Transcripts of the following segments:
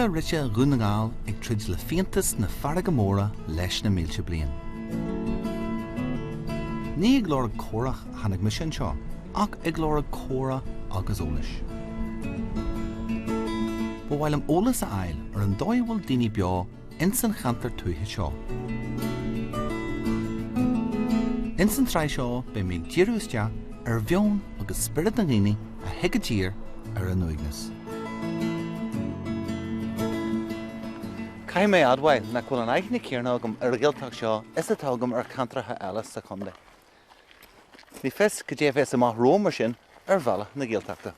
Cara rite Dhún na nGall ag troid le fiántas na farraige móire leis na mílte bliain. Ní ag lorg córach a tháinig mise anseo, ach ag lorg comhrá agus eolais. Ba mhaith liom eolas a fháil ar an dóigh a bhfuil daoine beo ins an cheantar tuaithe seo. Ins an tsraith seo beidh mé ag díriú isteach ar mheon agus spiorad na ndaoine a thig i dtír ar a n-uaigneas. Caithfidh mé a admháil nach bhfuil an aithne céanna agam ar an Ghaeltacht seo is atá agam ar cheantracha eile sa chontae. Ní fios cad é a bheas amach romham mar sin ar bhealach na Gaeltachta.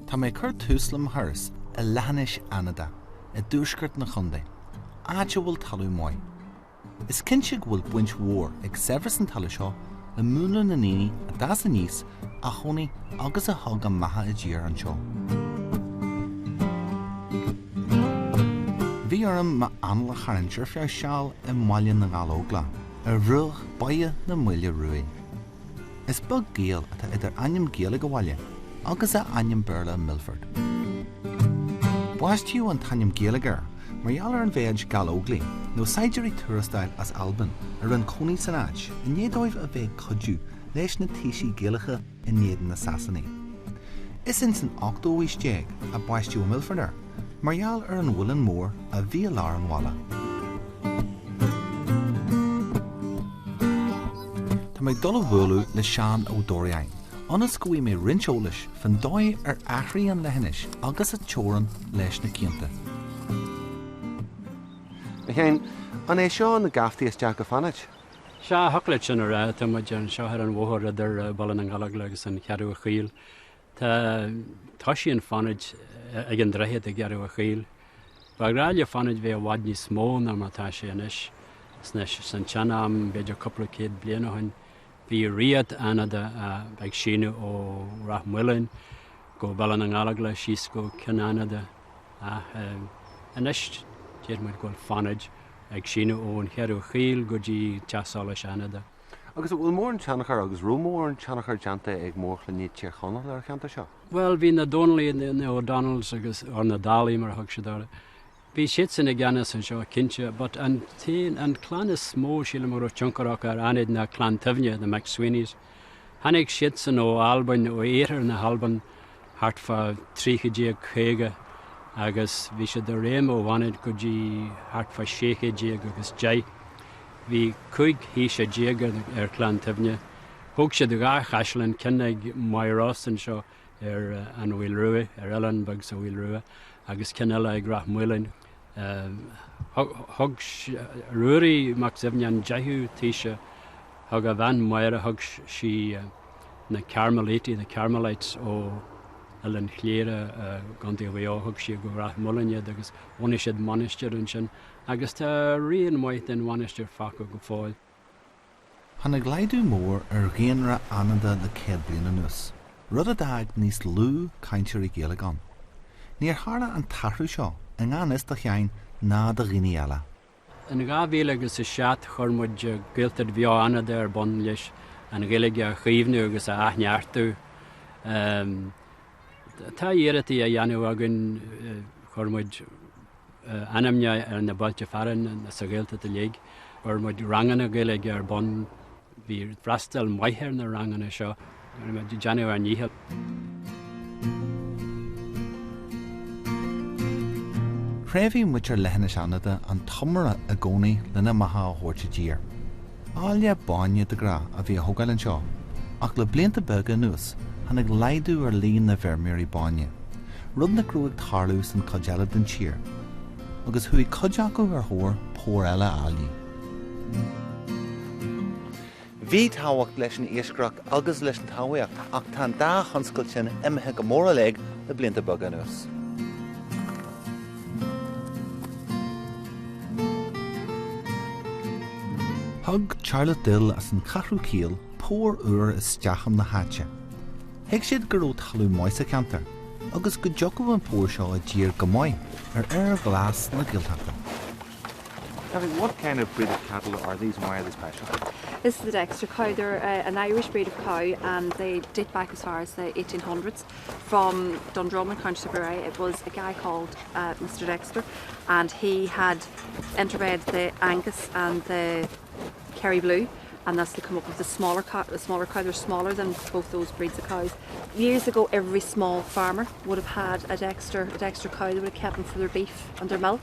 Tá mé ag cur tús le mo thuras i leathinis Fhánada i dtuaisceart na chontae, áit a bhfuil talamh maith. Is cinnte go bhfuil baint mhór ag saibhreas an talaimh seo le múnlú na ndaoine a d'fhás aníos, a chónaigh agus a thug a mbeatha i dtír anseo. Bhí orm m'anáil a tharraingt ar feadh seal i mBaile na nGallóglach, ar bhruach báire na Maoile Ruaidh. Is beag gaol atá idir ainm Gaeilge an bhaile agus a ainm Béarla Milford. Baisteadh an t-ainm Gaeilge air mar gheall ar an mhéid Gallóglaigh nó saighdiúirí tuarastail as Albain a rinne cónaí san áit i ndiaidh dóibh a bheith ag cuidiú leis na taoisigh Gaelacha in éadan na Sasanaigh. Is ins an ochtú aois déag a baisteadh Milford air mar gheall ar an mhuileann mór a bhí i lár an bhaile. Tá mé ag dul a bhualadh le Seán Ó Dóraidhin ionas go bhfaighidh mé roinnt eolais fán dóigh ar athraigh an leithinis agus a teorainn leis na cianta. A Sheáin, an é seo na gabhtaí isteach go Fánaid? Sea, thiocfadh leat sin a rá. Tá muid anseo ar an bhóthar idir Baile na nGallóglach agus an Cheathrú Chaoil. Tá, toisíonn Fánaid ag an droichead i gCeathrú Chaoil. Ba ghnách le Fánaid bheith i bhfad níos mó ná mar atá sé anois. Sna, san tsean-am, b'fhéidir cúpla céad bliain ó shin, bhí ríocht Fhánada ag síneadh ó Ráth Maoláin go Baile na nGallóglach síos go Cionn Fhánada. Ach anois, deir muid go bhfuil Fánaid ag síneadh ón Cheathrú Chaoil go dtí Teach Solais Fhánada. Agus an bhfuil mórán tionchar agus raibh mórán tionchar déanta ag mórchlanna Tír Chonaill ar an cheantar seo? Bhuel, bhí na Dónallaigh, na O'Donnells agus, or na Dálaigh mar a thug siad orthu, bhí siadsan i gceannas anseo cinnte, but an t-aon, an clann is mó sílim a raibh tionchar acu ar Fhánaid ná Clann Tibhne, the MacSweenys. Tháinig siadsan ó Albain, ó iarthar na hAlban, thart fá 1350 agus bhí siad i réim ó Fhánaid go dtí thart fá 1610. Bhí 15 thaoise ar Chlann Tibhne. Thóg siad dhá chaisleán, ceann ag Maigh Ros anseo ar an Mhaoil Ruaidh, ar oileán beag sa Mhaoil Rua, agus ceann eile ag Ráth Maoláin. Thug Ruairí Mac Suibhne, an deichiú taoiseach, thug a bhean Máire, thug sí na Cairmilítigh, the Carmelites, ó Oileán Chléire i gContae Mhaigh Eo, thug sí go Ráth Maoláin iad agus bhunaigh siad mainistir ansin agus tá rian maith den mhainistir fágtha go fóill. Tháinig laghdú mór ar dhaonra Fhánada le 100 bliain anuas, rud a d'fhág níos lú cainteoirí Gaeilge ann. Níor tharla an t-athrú seo i ngan fhios do Sheáin ná do dhaoine eile. In 2000 agus 7 chuir muid Gaeltacht Bheo Fhánada ar bun leis an Ghaeilge a chaomhnú agus a athneartú. Tá iarrachtaí á dhéanamh againn, chuir muid ainmneacha ar na bailte fearainn sa Ghaeltacht uilig, chuir muid ranganna Gaeilge ar bun. Bhí freastal maith ar na ranganna seo. Bhí muid ag déanamh ár ndícheall. Phréamhaigh muintir Leithinis Fhánada an t-iomaire i gcónaí lena mbeatha a thabhairt i dtír. Áille bainne de ghnáth a bhí á thógáil anseo, ach le blianta beaga anuas tháinig laghdú ar líon na bhfeirmeoirí bainne, rud nach raibh ag tarlú san chuid eile den tír, agus chuaigh cuid acu ar thóir pór eile áillí. Bhí tábhacht leis an iascaireacht agus leis an talmhaíocht ach tá an dá thionscal sin imithe go mór i léig le blianta beaga anuas. Thug Charlotte Dill as an Cheathrú Chaol pór úr isteach chun na háite. Thuig siad go raibh talamh maith sa cheantar agus go dtiocfadh an pór seo i dtír go maith ar fhéar ghlas na Gaeltachta. What kind of breed of cattle are these and why are they special? This is the Dexter cow. They're uh, an Irish breed of cow and they date back as far as the 1800s. From Dundrum in County Tipperary, it was a guy called uh, Mr Dexter and he had interbred the Angus and the Kerry Blue and that's to come up with the smaller cow, the smaller cow. They're smaller than both those breeds of cows. Years ago, every small farmer would have had a Dexter, a Dexter cow. They would have kept them for their beef and their milk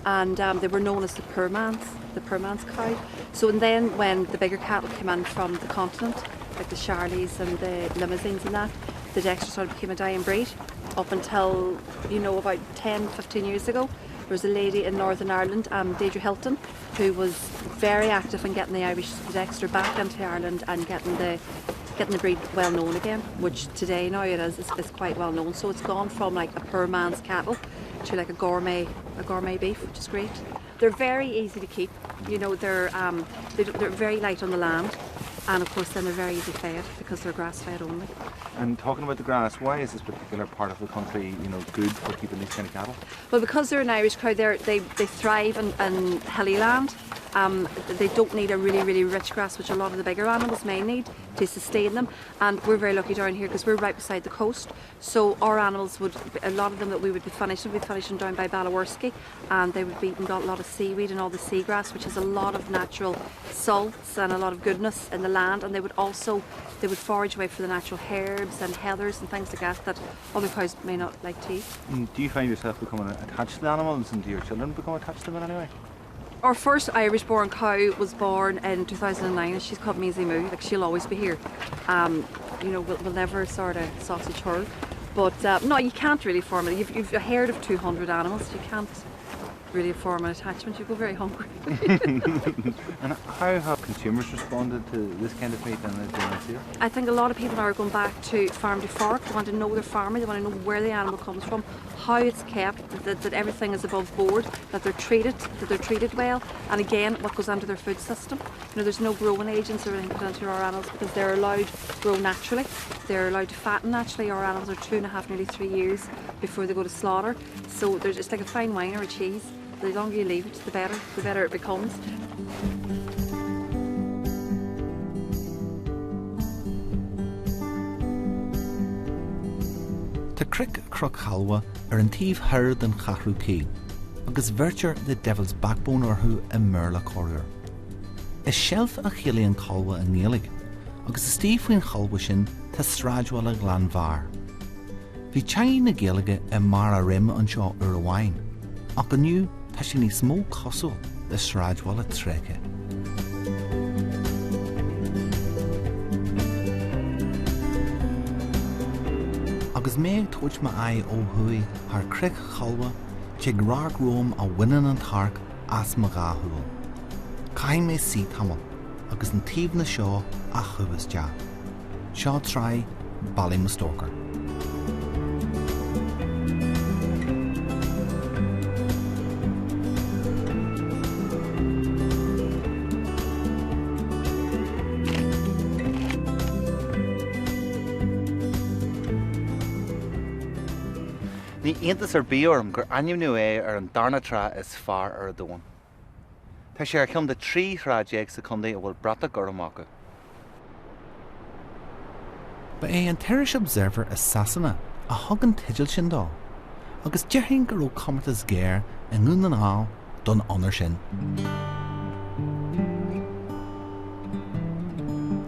and um, they were known as the poor man's, the poor man's cow. So and then when the bigger cattle came in from the continent, like the Charlies and the limousines and that, the Dexter sort of became a dying breed up until, you know, about 10, 15 years ago. There was a lady in Northern Ireland, um, Deirdre Hilton, who was very active in getting the Irish Dexter back into Ireland and getting the getting the breed well known again, which today now it is, it's, it's quite well known. So it's gone from like a poor man's cattle to like a gourmet a gourmet beef, which is great. They're very easy to keep. You know, they're, um, they're, they're very light on the land. And of course, then they're very easy fed because they're grass fed only. And talking about the grass, why is this particular part of the country, you know, good for keeping these kind of cattle? Well, because they're an Irish crowd, they they thrive in, in hilly land. Um, they don't need a really, really rich grass, which a lot of the bigger animals may need to sustain them. And we're very lucky down here because we're right beside the coast. So our animals would, a lot of them that we would be finishing, would be finishing down by Balaworski and they would be eating a lot of seaweed and all the seagrass, which has a lot of natural salts and a lot of goodness in the land. And they would also, they would forage away for the natural herbs and heathers and things like that that other cows may not like to eat. Mm, do you find yourself becoming attached to the animals and do your children become attached to them in any way? Our first Irish-born cow was born in 2009 and she's called Maisie Moo. Like, she'll always be here. Um, you know, we'll, we'll never sort of sausage her. But uh, no, you can't really form it. You've, you've a herd of 200 animals. You can't really form an attachment. You go very hungry. and how have consumers responded to this kind of meat and the here? I think a lot of people are going back to farm to fork. They want to know their farmer. They want to know where the animal comes from, how it's kept, that, that everything is above board, that they're treated, that they're treated well, and again, what goes into their food system. You know, there's no growing agents or anything put into our animals because they're allowed to grow naturally. They're allowed to fatten naturally. Our animals are two and a half, nearly three years before they go to slaughter. So there's it's like a fine wine or a cheese. The longer you leave it, the better, the better it becomes. Tá cnoic Chnoc Cholbha ar an taobh thoir den Cheathrú Caol, agus bheirtear 'The Devil's Backbone' orthu i mBéarla corruair. Is seilf a chiallaíonn colbha i nGaeilge, agus istigh faoin cholbha sin tá sráidbhaile Ghleann Bhearr. Bhí teangaidh na Gaeilge i mbarr a réime anseo uair amháin, ach inniu tá sé níos mó cosúil le sráidbhaile tréigthe. Agus mé ag tabhairt m'aghaidh ó thuaidh thar Chnoic Cholbha, tig radharc romham a bhaineann an t-amharc as mo dhá shúil. Caithfidh mé suí tamall agus an t-aoibhneas seo a shú isteach. Seo tráigh Ballymastorker. Ní iontas ar bith orm gur ainmníodh é ar an darna trá is fearr ar an domhan. Tá sé ar cheann de 13 thrá sa chontae a bhfuil bratach gorm acu. Ba é an t-Irish Observer i Sasana a thug an teideal sin dó, agus déarfainn go raibh comórtas géar i nDún na nGall don onóir sin.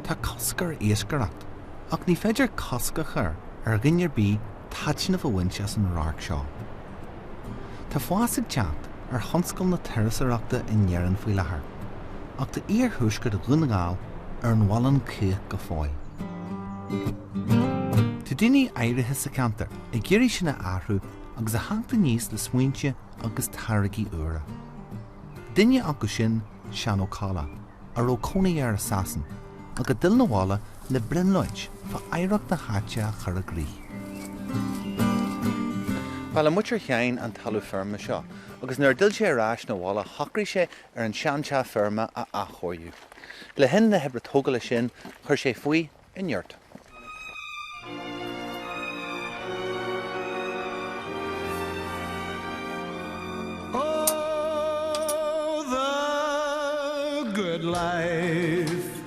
Tá cosc ar iascaireacht, ach ní féidir cosc a chur ar dhuine ar bith taitneamh a bhaint as an radharc seo. Tá fás ag teacht ar thionscal na turasóireachta in Éirinn faoi láthair, ach tá iarthuaisceart Dhún na nGall ar an bhfallaing chaoch go fóill. Tá daoine áirithe sa cheantar ag iarraidh sin a athrú agus a theacht aníos le smaointe agus táirgí úra. Duine acu sin Seán Ó Colla, a raibh cónaí air i Sasain ach a d'fhill 'na bhaile le brionglóid fá oidhreacht na háite a chur i gcrích. Ba le muintir Sheáin an talamh feirme seo agus nuair a d'fhill sé ar ais 'na bhaile shocraigh sé ar an seanteach feirme a athchóiriú. Le linn na hoibre tógála sin chuir sé faoi i ngiort. Oh, the good life.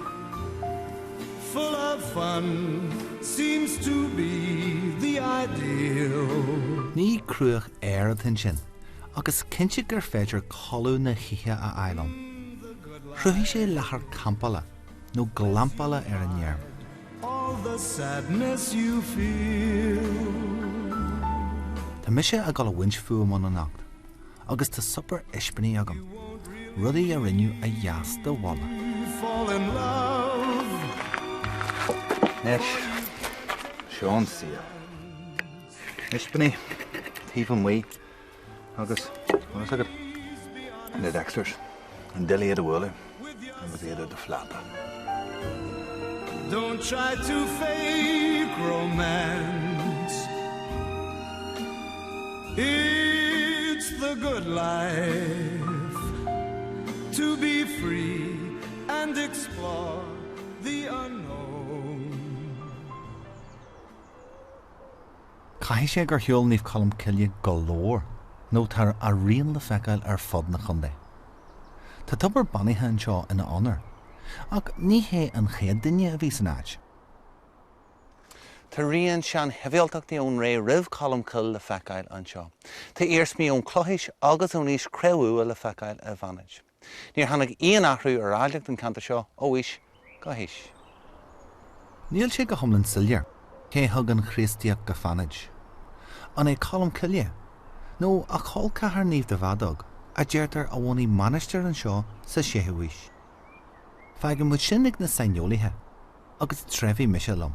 fun seems to be the ideal. Ní cruach fhéir atá ansin, ach is cinnte gur féidir codladh na hoíche a fháil ann. Chruthaigh sé láthair campála, nó glampála ar a ndeirim. All the sadness you feel. Tá mise ag dul a bhaint fuaim ann anocht. Agus tá suipéar ispíní agam, rudaí a rinneadh a dheas do bholadh. Anois, seo an saol. Ispíní, taobh amuigh agus, bhfuil fhios agat, na Dexters, an duine iad a bhualadh agus iad ar do phláta. Don't try to fake romance. It's the good life to be free and explore the unknown. Caithfidh sé gur shiúil Naomh Colm Cille go leor nó tá a rian le feiceáil ar fud na chontae. Tá tobar beannaithe anseo ina onóir, ach ní hé an chéad duine a bhí san áit. Tá rian seanshibhialtachtaí ón ré roimh Cholm Cille le feiceáil anseo. Tá iarsmaí ón Clochaois agus ón aois Chré-umha le feiceáil i bhFánaid. Níor tháinig aon athrú ar áilleacht an cheantair seo ó aois go haois. Níl sé go hiomlán soiléir cé thug an Chríostaíocht go Fánaid. An é Colm Cille, nó a chol ceathar Naomh Dyfadog, a deirtear a bhunaigh mainistir anseo sa 6ú haois? Fágfaidh muid sin ag na saineolaithe. agus treibhfidh mise liom.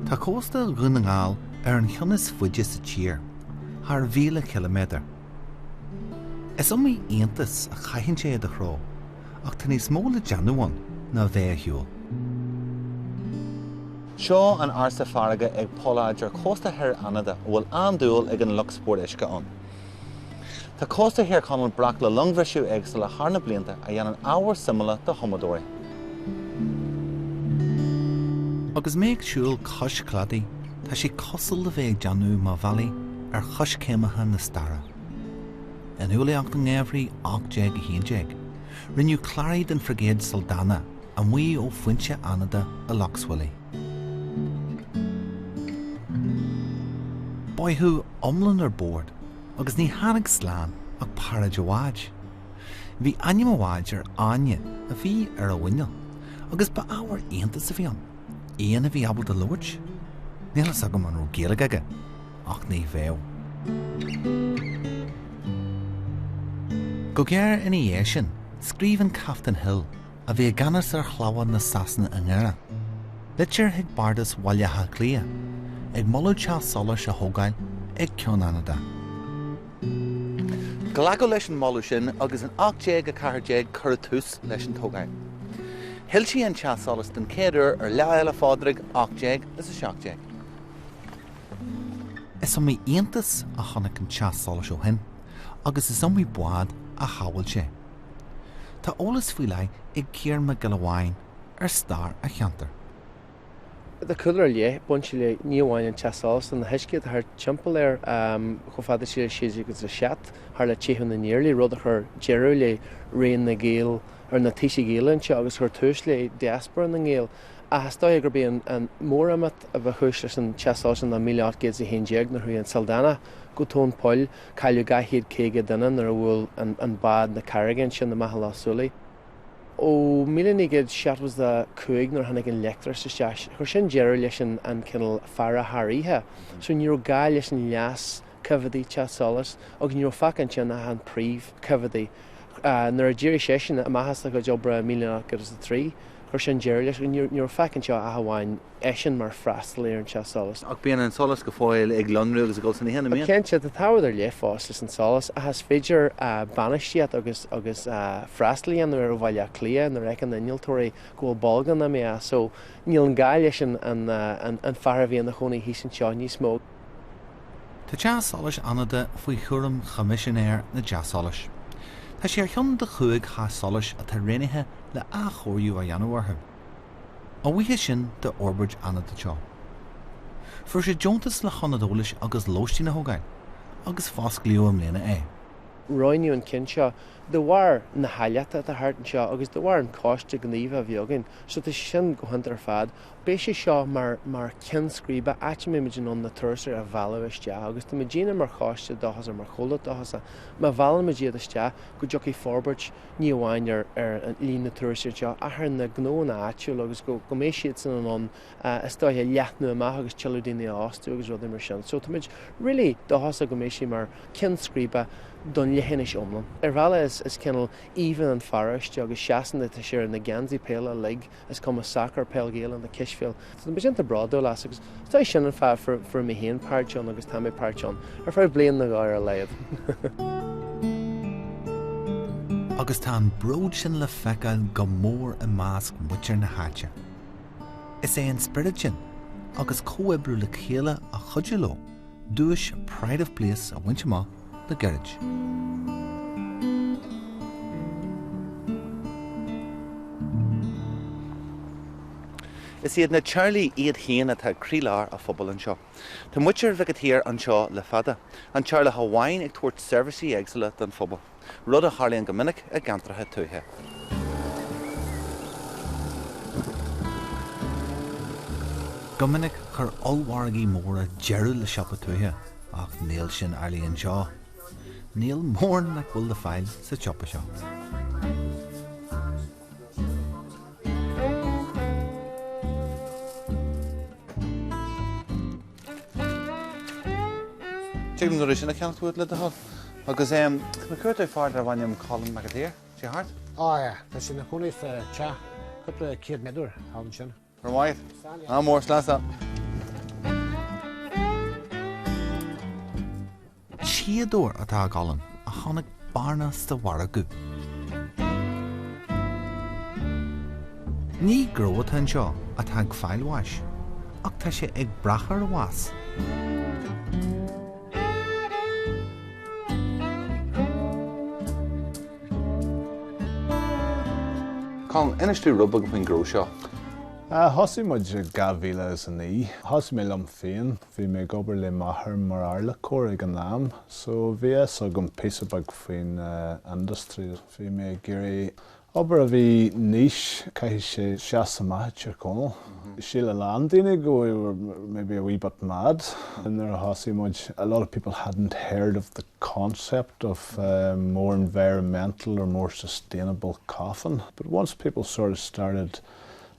Tá cósta Dhún na nGall ar an cheann is faide sa tír, thar mhíle ciliméadar. Is iomaí iontas a chaitheann sé i do threo, ach tá níos mó le déanamh ann ná bheith a shiúl. Seo an ársa farraige ag Poll Aird ar chósta thoir Fhánada a bhfuil an-dúil ag an lucht spórt uisce ann. Tá cósta Thír Chonaill breac le longbhriseadh éagsúla thar na blianta a dhéanann ábhar suimiúla do thumadóirí. Agus mé ag siúl cois cladaigh, tá sé cosúil le bheith ag déanamh mo bhealaigh ar choiscéimeacha na staire. In umhlaíocht an gheimhridh 1811, rinneadh cláraí den frigéad Saldanha amuigh ó Phointe Fhánada i Lough Swilly. Báitheadh iomlán ar bord agus ní tháinig slán ach para de bháid. Bhí ainm an bháid ar fháinne a bhí ar a mhuineál agus ba ábhar iontais a bhí ann, éan a bhí ábalta labhairt. Níl fhios agam an raibh Gaeilge aige, ach ní bheadh. Go gearr ina dhiaidh sin, scríobh an Captaen Hill, a bhí i gceannas ar chlabhán na Sasana i nDoire, litir chuig Bardas Bhaile Átha Cliath, ag moladh teach solais a thógáil ag Ceann Fhánada. Glacadh leis an moladh sin agus in 1814 cuireadh tús leis an tógáil. Shoilsigh an teach solais den chéad uair ar Lá Fhéile Phádraig 1817. Is iomaí iontas a chonaic an teach solais ó shin agus is iomaí bád a shábháil sé. Tá eolas faoi leith ag Ciarán Mac Giolla Bháin ar stair a cheantair. Tá cúlra ar leith bainte le ní amháin an teach solais ach na huiscí atá thart timpeall air chomh fada siar le 1607 tharla Teitheadh na nIarlaí, rud a chuir deireadh le ré na nGael ar na taoisigh Ghaelacha anseo agus chuir tús le diaspóra na nGael. Ach is dóiche gurb é an mórimeacht a ba chúis leis an teach solais ná 1811 nuair a chuaigh an Saldanha go tóin poill. Cailleadh 250 duine nuair a bhuail an bád na carraige ansin amach i Loch Súilí. Ó 1975 nuair a tháinig an leictreachas isteach, chuir sin deireadh leis an cineál faire thar oíche. So ní raibh gá leis an leas-choimhéadaí teach solais agus ní raibh fágtha ansin ach an príomh-choimhéadaí. Nuair a d'éirigh seisean amach as a chuid oibre i 1903, chuir sin deireadh leis agus ní raibh fágtha anseo ach amháin eisean mar freastalaí ar an teach solais. Ach bíonn an solas go fóill ag lonrú agus ag dul san oíche, nach mbíonn? Cinnte, tá tábhacht ar leith fós leis an solas, ach is féidir bainistíocht agus agus freastal a dhéanamh air ó Bhaile Átha Cliath nuair a fheiceann na innealtóirí go bhfuil bolgán imithe as. So, níl an gá leis an an fear a bhí ina chónaí thíos anseo níos mó. Tá Teach Solais Fhánada faoi chúram Choimisinéir na dTeach Solais. Tá sé ar cheann de chúig theach solais atá roghnaithe le athchóiriú a dhéanamh orthu. A bhuíochas sin d'Fhorbairt Fhánada Teo. Fuair sé deontas le hionad eolais agus lóistín a thógáil, agus fosclaíodh i mbliana é. Roghnaíodh an ceann seo de bharr na háilleachta atá thart anseo agus de bharr an coiste gníomhach a bhí againn, so tá sé sin go hiontach ar fad. Beidh sé seo mar mar ceann scríbe, áit a mbeimid in ann na turasóirí a mhealladh isteach agus tá muidinne mar choiste dóchasach, mar chomhlacht dóchasach, má mheallaimid iad isteach go dtiocfaidh forbairt ní amháin ar ar líon na turasóirí anseo ach ar na gnóanna áitiúla agus go go mbeidh siadsan in ann is dóiche leathnú amach agus tuilleadh daoine a fhostú agus rudaí mar sin. So táimid really dóchasach go mbeidh sé mar ceann scríbe don leithinis iomlán. Ar bhealach is is cineál aoibhinn an pharóiste agus seasann tá sé ar na geansaí peile uilig Is cuma sacar, peil Ghaelach nó cispheil. Tá muid iontach bródúil as agus is dóigh sin an fáth a fuair mé féin páirt ann agus tá mé páirt ann ar feadh bliain nó dhó ar a laghad. Agus tá an bród sin le feiceáil go mór i measc muintir na háite. Is é an spiorad sin agus comhoibriú le chéile a chuidigh leo duais Pride of Place a bhaint amach le gairid. Is iad na teaghlaigh iad féin atá ag croílár an phobail anseo. Tá muintir Mhic an tSaoir anseo le fada, an teaghlach amháin ag tabhairt seirbhísí éagsúla don phobal, rud a tharlaíonn go minic i gceantracha tuaithe. Go minic, chuir ollmhargaí móra deireadh le siopa tuaithe, ach níl sin amhlaidh anseo. Níl mórán nach bhfuil le fáil sa tsiopa seo. Tuigim nuair sin a cheannacht uait le do thoil. Agus tá mé ag cuartú fear darb ainm Colin McAteer. Tá sé thart? Á, tá sé ina chónaí sa teach cúpla céad méadar thall ansin. Go raibh maith agat. Ádh mór, slán slán. Tuíodóir atá i gColin a chonaic bearna sa mhargadh. Ní gnó atá anseo atá ag fáil bháis, ach tá sé ag brath ar an bhfás. Colin, inis domh rud beag faoin ngnó seo. Thosaigh muid i 2009. Thosaigh mé liom féin. Bhí mé ag obair le m'athair mar airleacóir ag an am, so bhí a fhios agam píosa beag faoin industry. Bhí mé ag iarraidh obair a bhí niche, caithfidh sé seasamh amach i Tír Chonaill. Shíl a lán daoine go we were maybe a wee bit mad nuair a thosaigh muid. A lot of people hadn't heard of the concept of more environmental or more sustainable coffin. But once people sort of started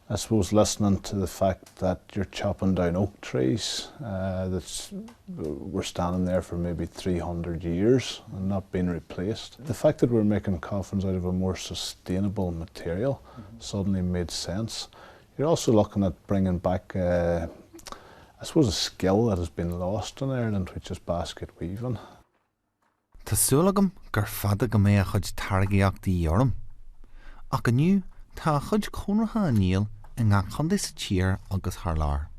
I suppose listening to the fact that you're chopping down oak trees uh, that were standing there for maybe 300 years and not being replaced. The fact that we're making coffins out of a more sustainable material mm -hmm. suddenly made sense. You're also looking at bringing back uh, I suppose a skill that has been lost in Ireland, which is basket weaving. Tá súil agam gur fada go mbeidh a chuid táirgíocht de dhíth orm. Ach inniu tá a chuid cónracha á ndíol i ngach contae sa tír agus thar lear.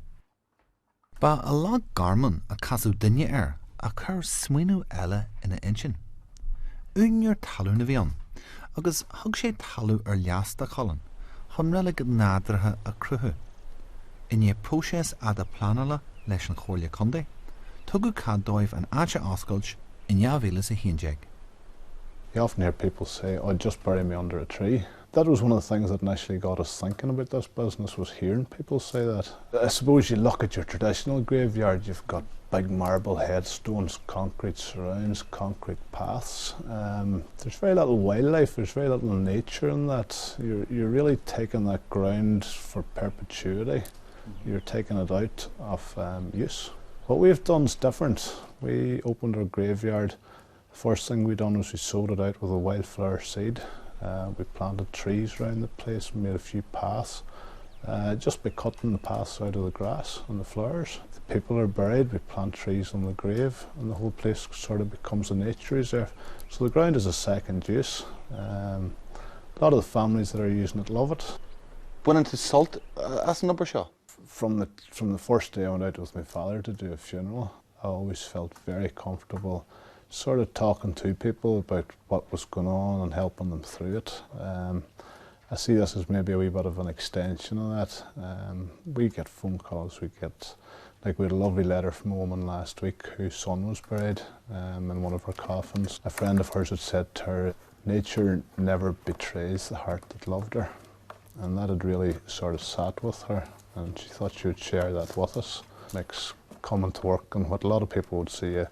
Ba i Loch Garman a casadh duine air a chuir smaoineamh eile ina intinn. Úinéir talún a bhí ann agus thug sé talamh ar leas do Cholin chun reilig nádúrtha a chruthú. I ndiaidh próiseas fhada pleanála leis an Chomhairle Contae, tugadh cead dóibh an áit a oscailt in 2011. You often hear people say, oh just bury me under a tree. That was one of the things that initially got us thinking about this business was hearing people say that. I suppose you look at your traditional graveyard, you've got big marble headstones, concrete surrounds, concrete paths. Um, there's very little wildlife, there's very little nature in that. You're, you're really taking that ground for perpetuity. You're taking it out of um, use. What we've done is different. We opened our graveyard. The first thing we done was we sowed it out with a wildflower seed. Uh, we planted trees around the place, made a few paths. Uh, just by cutting the paths out of the grass and the flowers. The people are buried, we plant trees on the grave, and the whole place sort of becomes a nature reserve. So the ground is a second use. Um, a lot of the families that are using it love it. Baineann tú sult as an obair seo? From the, from the first day I went out with my father to do a funeral, I always felt very comfortable sort of talking to people about what was going on and helping them through it. Um, I see this as maybe a wee bit of an extension of that. Um, we get phone calls, we get Like we had a lovely letter from a woman last week whose son was buried um, in one of her coffins. A friend of hers had said to her, nature never betrays the heart that loved her. And that had really sort of sat with her and she thought she would share that with us. Makes coming to work and what a lot of people would see a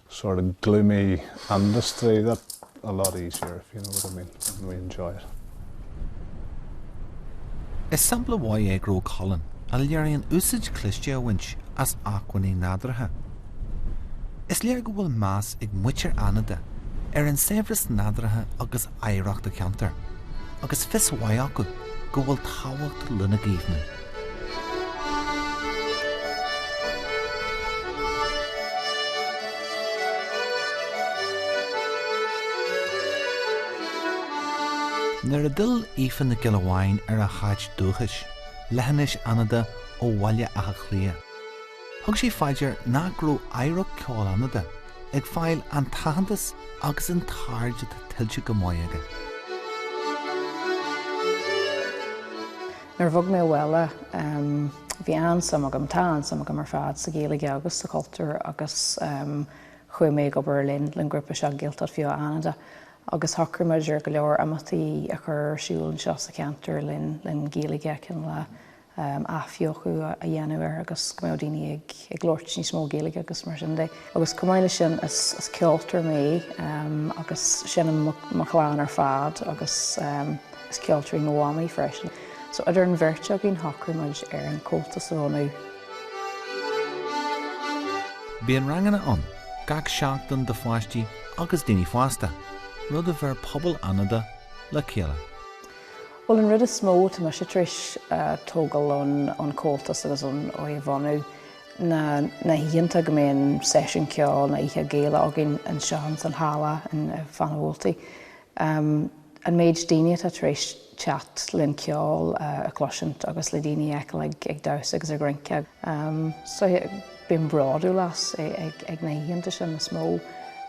sort of gloomy industry that a lot easier if you know what I mean and we enjoy it. Is sampla mhaith é Gnó Colin a léiríonn úsáid chliste a bhaint as acmhainní nádúrtha. Is léir go bhfuil meas ag muintir Fhánada ar an saibhreas nádúrtha agus oidhreacht a cheantair, agus fios mhaith acu go bhfuil tábhacht lena gcaomhnú. Nuair a d'fhill Aoife Nic Giolla Bháin ar a háit dúchais, leithinis Fhánada ó Bhaile Átha Cliath, thug sí faoi dear nach raibh oidhreacht ceoil Fhánada ag fáil an t-aitheantas agus an t-aird atá tuillte go maith aige. Nuair a bhog mé abhaile bhí an-suim agam, tá an-suim agam ar fad sa Ghaeilge agus sa chultúr agus chuaigh mé ag obair linn, le an grúpa seo Gaeltacht Bheo Fhánada agus shocraigh muid ar go leor imeachtaí a chur ar siúl anseo sa cheantar linn, linn Gaeilge cineál a athbheochú a dhéanamh air agus go mbeadh daoine ag ag labhairt níos mó Gaeilge agus mar sin de. Agus chomh maith leis sin is ceoltóir mé agus seinneann mo chlann ar fad agus is ceoltóir í mo mhamaí freisin. So idir an bheirt againn shocraigh muid ar an Comhaltas a bhunú. Bíonn ranganna ann gach seachtain do pháistí agus daoine fásta, rud a bheir pobal Fhánada le chéile. Bhuel an rud is mó atá mise tar éis tógáil ón Chomhaltas agus ó é a bhunú ná na hoícheanta go mbíonn seisiún ceoil nó oíche Ghaelach againn anseo ins an halla in Fánaid Wolty. An méid daoine atá tar éis teacht len ceol a chloisint agus le daoine a fheiceáil ag damhsa agus ag rince. So bím bródúil as ag na hoícheanta sin is mó.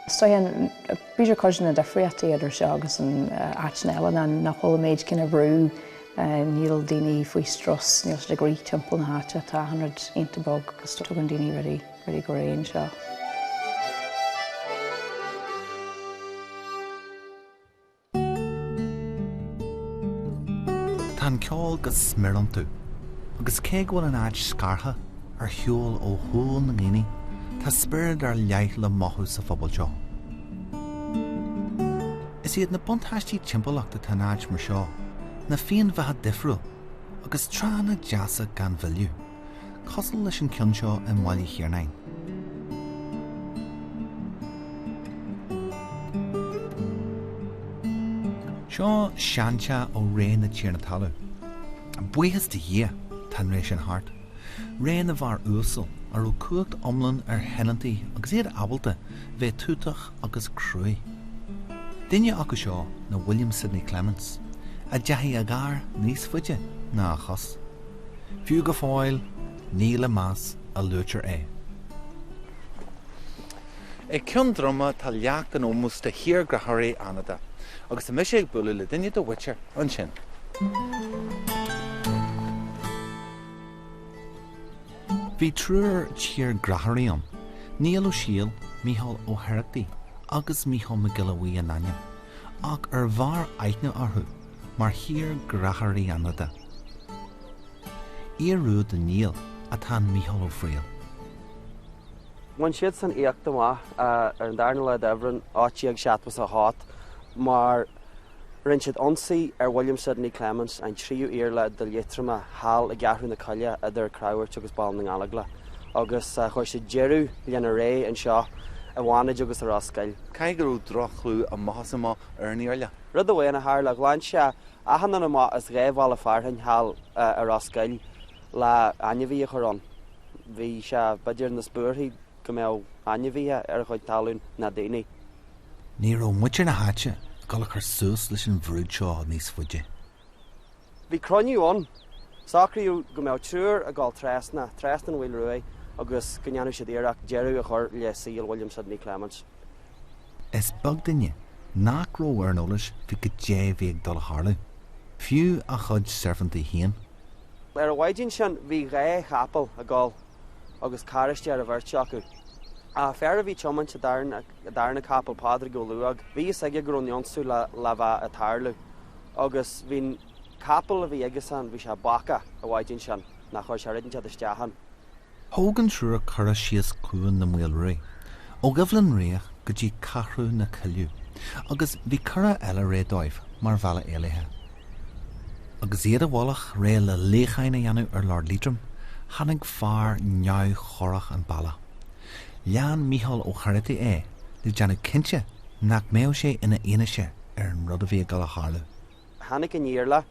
So B'fhéidir cuid de na difríochtaí idir seo agus an áiteanna eile ná nach bhfuil an méid céanna brú, níl daoine faoi strus, níl siad ag rith timpeall na háite, tá achan rud iontach bog agus tugann daoine rudaí, rudaí go réidh anseo. Tá an ceol go smior iontu, agus cé go bhfuil an áit scartha ar shiúl ó shúil na ndaoine, tá spiorad ar leith le mothú sa phobal seo. Is iad na buntáistí timpeallachta atá in áit mar seo ná féinbheatha difriúil agus tránna deasa gan mhilleadh. Cosúil leis an ceann seo i mBaile Thiarnáin. Seo seanteach ó ré na Tiarna Talún. Buíochas do Dhia, tá an ré sin thart. Ré na bhfear uasal a raibh cumhacht iomlán ar thionóntaí agus iad ábalta bheith tútach agus cruaidh. Duine acu seo ná William Sidney Clements, a dteachaigh a ghair níos faide ná a chos. Fiú go fóill, ní le meas a luaitear é. Ag Ceann Droma tá leacht in ómós do thírghráthóirí Fhánada, agus tá mise ag bualadh le duine dá mhuintir ansin. Bhí triúr tírghráthóirí ann, Niall Ó Siail, Mícheál Ó hOireachtaigh agus Mícheál Mac Giolla Bhuí a n-ainm, ach ar bhfearr aithne orthu mar thírghráthóirí Fhánada. Iar-rua do Niall atá in Mícheál Ó Fríl. Bhain siadsan éacht amach ar an darna lá d'Aibreán 1878 mar rinne siad ionsaí ar William Sidney Clements, an tríú Iarla de Liatroma, thall i gCeathrú na Coille idir Creamhairt agus Baile na nGallóglach agus chuir siad deireadh lena ré anseo i bhFánaid agus i Ros Goill. Caithfidh go raibh droch-chlú amach is amach ar an Iarla. Rud amháin a tharla, ghlan sé achan duine amach as dhá bhaile fearainn thall i Ros Goill le ainmhithe a chur ann. Bhí sé b'fhéidir níos buarthaí go mbeadh ainmhithe ar a chuid talún ná daoine. Ní raibh muintir na háite ag dul a chur suas leis an bhrúid seo níos faide. Bhí cruinniú ann. Socraíodh go mbeadh triúr ag dul trasna, trasna an Mhaoil Ruaidh agus go ndéanfadh siad iarracht deireadh a chur le saol William Sidney Clements. Is beag duine nach raibh ar an eolas faoi goidé a bhí ag dul a tharlú, fiú a chuid searbhóntaí féin. Ar an mhaidin sin bhí dhá chapall ag dul. agus carráiste ar an bheirt acu. An fear a bhí ag tiomáint an darna capall, Pádraig Ó Luóg, bhí fhios aige go raibh an ionsú le le bheith ag tarlú agus bhí an capall a bhí aigesan, bhí sé bacach an mhaidin sin, nár chuir sé rud inteacht isteach ann. Thóg an triúr curach síos Cuan na Maoilruaidh, ó Dhuibhleann Riach go dtí Ceathrú na Coilleadh, agus bhí curach eile réidh dóibh mar bhealach éalaithe. Agus iad i bhfolach, réidh le luíochán a dhéanamh ar Lord Leitrim, tháinig fear neamhchorrach an bealach. Lean Mícheál Ó hEireartaigh é le déanamh cinnte nach mbeadh sé ina fhianaise ar an rud a bhí ag dul a tharlú. Tháinig an Iarla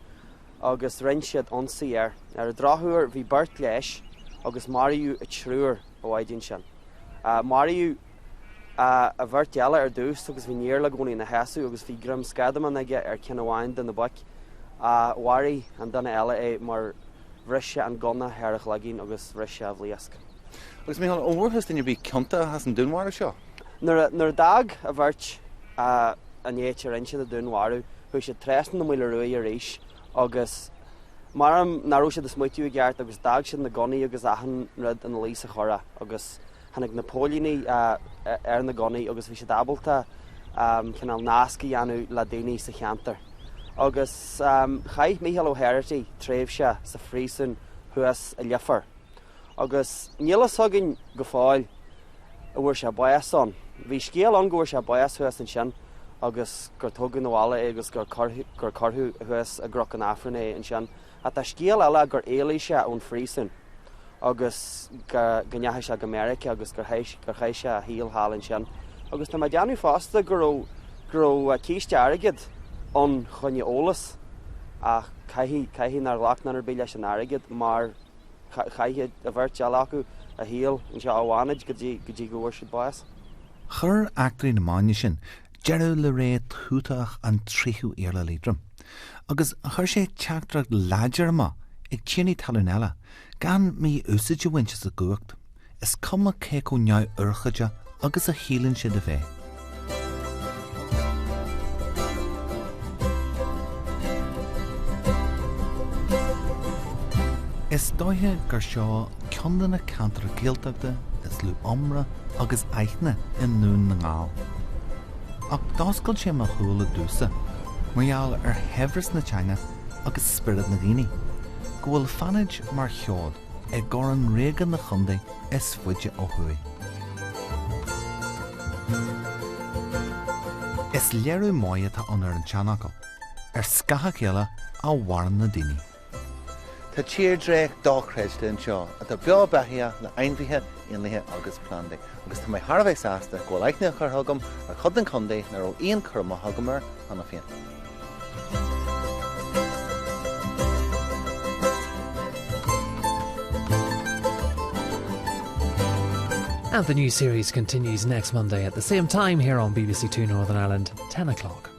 agus rinn siad ionsaí air. Ar an drochuair bhí beirt leis agus maraíodh an triúr an mhaidin sin. Maraíodh an bheirt eile ar dtús agus bhí an Iarla i gcónaí ina sheasamh agus bhí greim scadamán aige ar ceann amháin de na boic. Mharaigh an duine eile é mar bhris sé an gunna thar a chloigeann agus bhris sé a bhlaosc. Agus Mícheál, an bhfuarthas duine ar bith ciontach as an dúnmharú seo? Nuair a d'fhág an bheirt an áit a rinne siad an dúnmharú, chuaigh siad trasna na Maoile Ruaidh arís agus measaim nach raibh siad ag smaoitiú i gceart agus d'fhág siad na gunnaí agus achan rud ina luí sa churach agus tháinig na póilíní ar na gunnaí agus bhí siad ábalta cineál nasc a dhéanamh le daoine sa cheantar. Agus chaith Mícheál Ó hEireartaigh tréimhse sa phríosún thuas i Leifear. Agus níl fhios againn go fóill an bhfuair sé bás ann. Bhí scéal ann go bhfuair sé bás thuas ansin agus gur tógadh 'na bhaile é agus gur gur cuireadh thuas i gCnoc an Aifrinn é ansin. Ach tá scéal eile gur éalaigh sé ón phríosún agus go go ndeachaigh sé go Meiriceá agus gur chaith gur chaith sé a shaol thall ansin. Agus tá mé ag déanamh fosta go raibh go raibh císte airgid ann choinne eolas ach caithfidh caithfidh nár ghlac duine ar bith leis an airgead mar Chaith an bheirt eile acu a shaol anseo i bhFánaid go dtí go dtí go bhfuair siad bás. Chuir eachtraí na maidne sin deireadh le ré tútach an tríú Iarla Liatroim, agus chuir sé teachtaireacht láidir amach ag tiarnaí talún eile gan mí-úsáid a bhaint as a gcumhacht. Is cuma cé chomh neamhurchóideach agus a shíleann siad a bheith. Is dóiche gur seo ceann de na ceantair Ghaeltachta is lú iomrá agus aithne i nDún na nGall. Ach d'oscail sé mo shúile domhsa, mar gheall ar shaibhreas na teanga agus spiorad na ndaoine, go bhfuil Fánaid mar sheoid i gcoróin ríoga na chontae is faide ó thuaidh. Is léiriú maith atá ann ar an tseanfhocal, ar scáth a chéile a mhaireann na daoine. Tá tírdhreach dochreidte anseo atá beo beathaithe le ainmhithe, éanlaithe agus plandaí, agus tá mé thar a bheith sásta go bhfuil aithne curtha agam ar chuid den chontae nach raibh aon chur amach agam air cheana féin. And the new series continues next Monday at the same time here on BBC 2 Northern Ireland, 10 o'clock.